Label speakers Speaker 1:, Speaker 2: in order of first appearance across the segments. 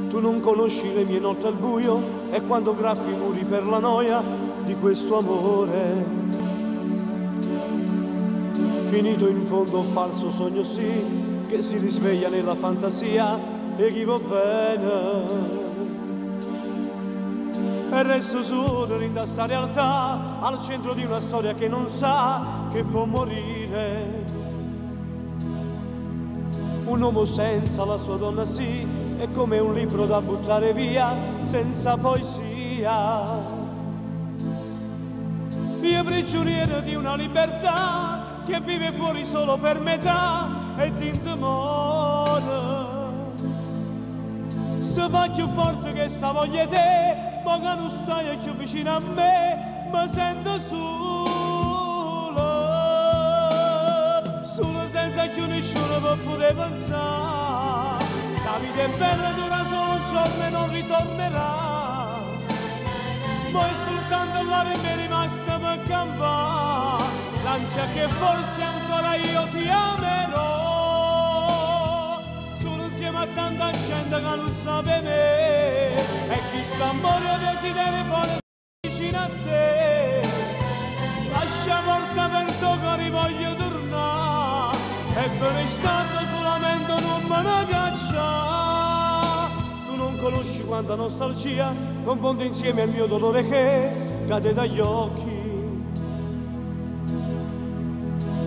Speaker 1: Tu non conosci le mie notti al buio e quando graffi i muri per la noia di questo amore. Finito in fondo falso sogno sì, che si risveglia nella fantasia e chi va bene. E resto solo in sta realtà, al centro di una storia che non sa che può morire. Un uomo senza la sua donna sì, è come un libro da buttare via, senza poesia. Io prigioniero di una libertà che vive fuori solo per metà e d'indemora. Se fa più forte che sta voglia te, ma che non stai più vicino a me, mi sento solo, solo senza più nessuno per poter pensare. La vita è bella, dura solo un giorno e non ritornerà. Ma è soltanto l'aria mi è rimasta per campare, l'ansia che forse ancora io ti amerò. Solo insieme a tanta gente che non sa per me, e chi sta a morire desidera fare vicino a te. Lascia porta aperta che rivoglio tornare, e per un istante solamente non me ne caccia. Tu non conosci quanta nostalgia confonde insieme al mio dolore che cade dagli occhi.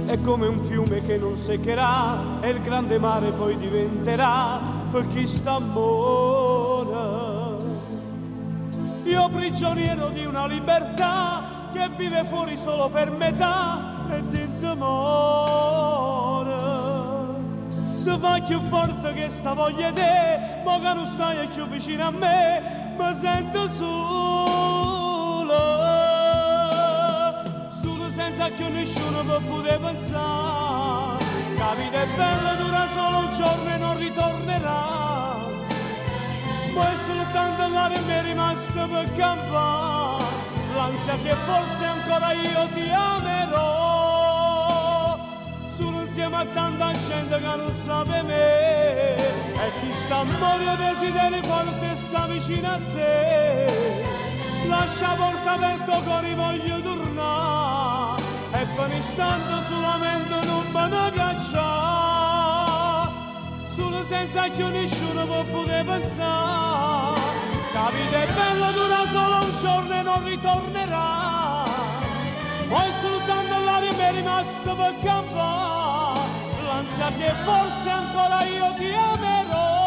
Speaker 1: È come un fiume che non seccherà e il grande mare poi diventerà per chi sta amore. Io prigioniero di una libertà che vive fuori solo per metà e di amore. Se fa più forte che sta voglia te, ma che non stai più vicino a me, mi sento solo, solo senza più nessuno per poter pensare. La vita è bella, dura solo un giorno e non ritornerà. Ma è soltanto l'aria mi è rimasta per campare, l'ansia che forse ancora io ti amerò. Solo insieme a tanta gente che non sa per me, e chi sta a morire desideri forte sta vicino a te. Lascia porta aperta che rivoglio tornare, e per un istante solamente non me ne caccia. Solo senza più nessuno può poter pensare. La vita è bella, dura solo un giorno e non ritornerà. Poi soltanto l'aria mi è rimasta per campare, l'ansia che forse ancora io ti amerò.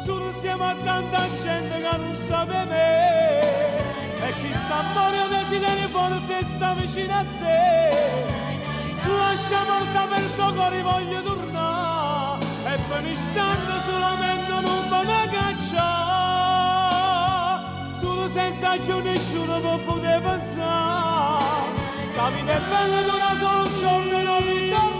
Speaker 1: Solo insieme a tanta gente che non sa per me, e chi sta a morire desideri forte sta vicino a te. Lascia porta aperta che rivoglio tornare, e per un istante solamente non me ne caccia. Solo senza più nessuno può poter pensare. La vita è bella, dura solo un giorno e non ritornerà.